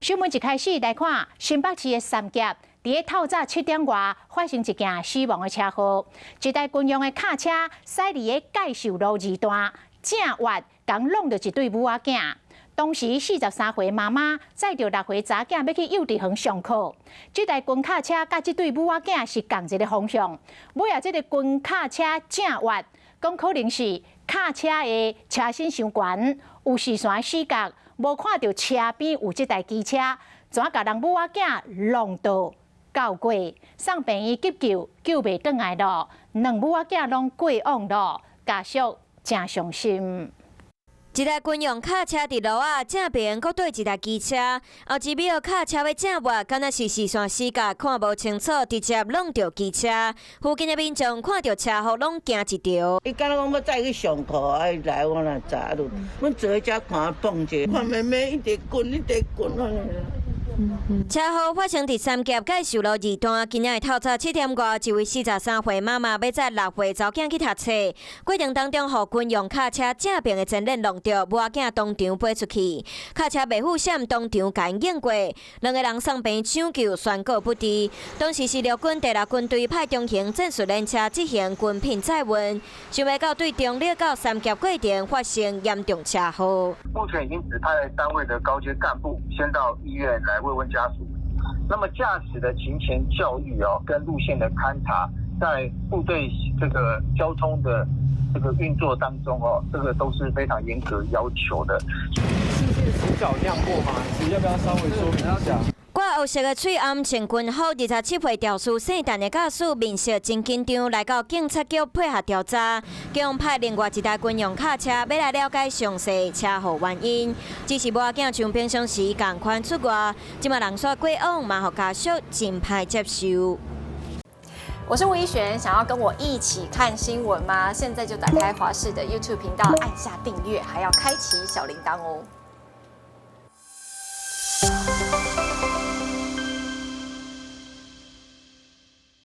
新聞一開始來看新北市的三峽，佇咧透早7點外發生一件死亡的車禍，一台軍用的卡車駛佇咧介壽路二段正越，共挵著一對母仔囝。當時43歲媽媽載著6歲查囝欲去幼稚園上課，這台軍卡車佮這對母仔囝是仝一个方向，尾仔這个軍卡車正越，講可能是卡車的車身傷懸，有視線死角，無看著車邊有這台機車，怎共人母仔囝挵著到過，送病院急救，救袂轉來咯，兩母仔囝攏過往咯，家屬誠傷心。一台軍用卡車佇路仔正邊，閣對一台機車，後一秒卡車欲正越，敢若是視線死角，看無清楚，直接挵著機車。附近的民眾看著車禍，攏驚一趒。伊敢若講欲載去上課，啊，伊來我哪知啊？就阮坐佇遮看放者，看妹妹一直滾，一直滾按呢。車禍發生佇三峽介壽路二段，今仔日透早7點外，一位43歲媽媽欲載6歲查某囝去讀冊，過程當中，予軍用卡車正爿的前輪挵著，母仔囝當場飛出去，卡車袂赴閃，當場共𪜶碾過，兩个人送病院搶救，宣告不治。當時是陸軍第六軍隊派中型戰術聯車執行軍品載運，想袂到對中壢到三峽過程發生嚴重車禍。目前已經指派單位的高階幹部先到醫院來慰問家屬。那麼駕駛的勤前教育哦，跟路線的勘察，在部隊這個交通的這個運作當中哦，這個都是非常嚴格要求的。事件死角亮過嗎？是要不要稍微說明一下？掛黑色的喙罨穿軍服，27歲肇事姓陳的駕駛面色真緊張，來到警察局配合調查，警方派另外一台軍用卡車欲來了解詳細車禍原因。只是母仔囝像平常時仝款出外，這馬人煞過往，嘛予家屬真歹接受。我是吳怡璇，想要跟我一起看新聞嗎？現在就打開華視的 YouTube 頻道，按下訂閱，還要開啟小鈴鐺哦。